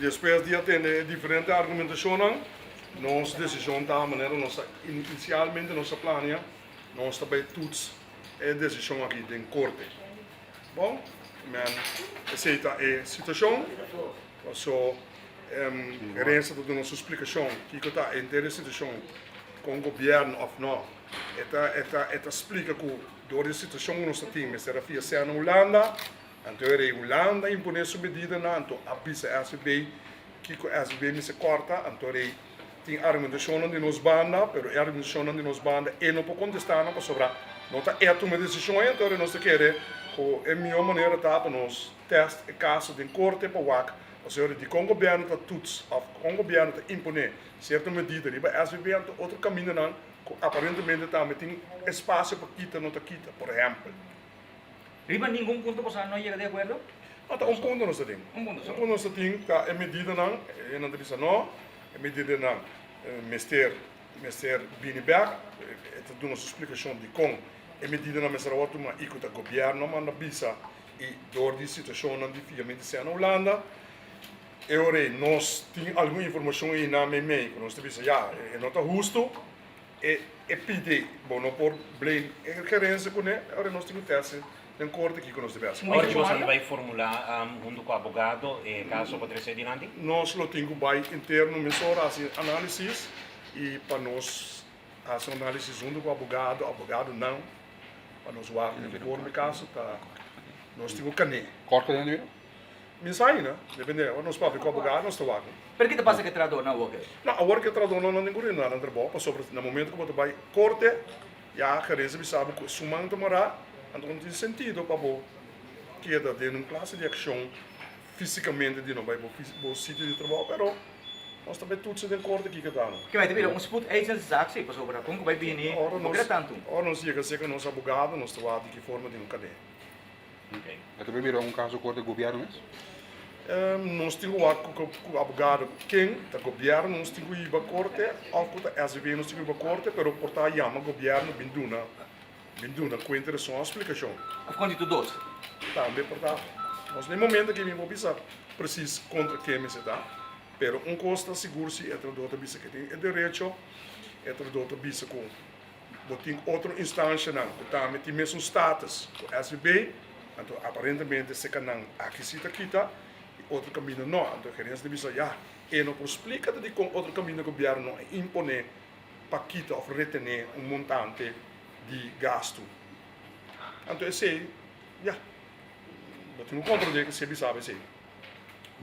despues di a tende e diferente argumentashonnan, nos desishon ta manera nos a inisialmente nos a plania, nos ta bai toets e desishon aki den korte. Bon, men esei ta e situashon. Paso gerencia ta duna su splikashon kiko ta henter e situashon kon gobièrnu òf nò. E ta e ta e ta splika ku dor di e situashon ku nos ta tin mester a fia sèn na Hulanda, anto e rei Hulanda a imponé su medidanan, anto a bisa SVB kiko SVB mester kòrta, anto rei tin argumentashonnan di nos banda, pero e argumentashonnan di nos banda e no por kontestá nan pasobra no ta e a tuma e desishon ei, anto nos ta kere ku e mihó manera ta pa nos tèst e kaso den korte pa wak pasobra dikon gobièrnu ta tuts òf kon gobièrnu ta imponé sierto medida riba SVB anto otro kamindanan ku aparentemente tambe tin espasio pa kita no ta kita, por ehèmpel. Riba ningun punto boso a no yega di akuerdo? No, ta un punto nos ta tin. Un punto Un punto nos ta tin ta e medidanan, e nan ta bisa no, e medidanan mester mester bini bek, e ta duna su splikashon dikon e medidanan mester a wòrdu tuma i ku ta gobièrnu a manda bisa i dor di situashonnan di fiamento di sèn na Hulanda. E ora ei nos tin algun informashon einan meimei ku nos ta bisa ya e no ta hustu. E e pidi bo no por blame e gerencia cune, ora nos tin cu test den corte kico nos debe haci. Ora cu boso a bay formula hunto cu abogado e caso pa trece dilanti? Nos lo tin cu bay interno mesora haci analisis y pa nos haci un analisis hunto cu abogado, abogadonan pa nos wak den forma e caso ta nos tin cu cane. Corte den dura? Mi sa aina, depende, ora nos papia ku abogado nos ta wak. Pero ki ta pasa ku e trahadornan awor ke? No, awor ku e trahadornan no tin ku rinda nan trabou pasobra na momento ku bo ta bai korte ya gerencia bisa bo ku su man ta mará, anto no tin sentido pa bo keda den un klase di akshon fisikamente di no bai bo sitio di trabou, pero nos ta bai tutsa den korte kiko ta no. Ke bai ta bira un spoedeisende zaak si, pasobra kon ku bai bini bo keda tantu. Ora nos yega serka nos abogado nos ta wak di ki forma tin un kadena. E ta bira un kaso korte gobièrnu mes? Nos tin ku wak ku abogado ken ta gobièrnu nos tin ku hiba korte òf ku ta SVB nos tin ku hiba korte pero por ta yama gobièrnu bin duna bin duna kuenta rason òf splikashon. Òf konti tur dos? Tambe por ta. Nos na e momento aki mi por bisa presis kontra ken mester ta pero un kos ta sigur si e trahador ta bisa ke tin e derecho e trahador ta bisa ku Bo tin otro instancianan cu tambe tin mesun status cu SVB, anto aparentemente seca nan aki si ta kita y otro caminda no. Anto e gerencia ta bisa ya, e no por splica ta dicon otro caminda gobierno no a impone pa kita of retene un montante di gasto. Anto esey, ya, bo tin cu comprende cu si e bisaba esey.